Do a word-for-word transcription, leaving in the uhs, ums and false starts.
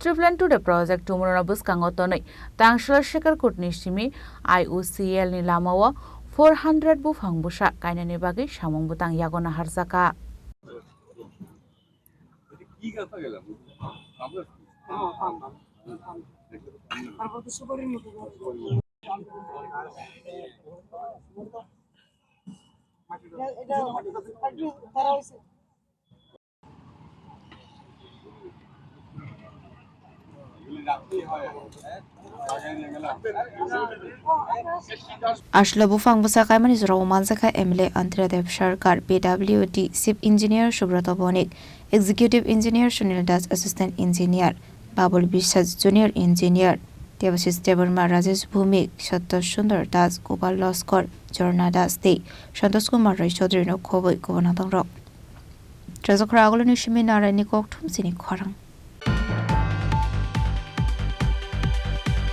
Triplan Today Project tumruna bwskango tonwi Tangsila Shekhar Kutni simi I O C L ni lamao four hundred buphang bwsa kainani bagwi samung bwtang yago naharjaka. Aswk buphang bwsa kaimani jorao manjakha M L A Antira Dev Sarkar, P W D, Chief Engineer Subroto Bonik, Executive Engineer Sunil Das, Assistant Engineer Babul Biswas, Junior Engineer Debashish Debbarma, Rajesh Bhumik, Satya Sundar Das, Gopal Loskor, Jorna Das tei Santosh Kumar Roy Chaudhary no khobwi kubun nangtangrok. Chajakra aguluni simi Naraini kokthum chini khorang.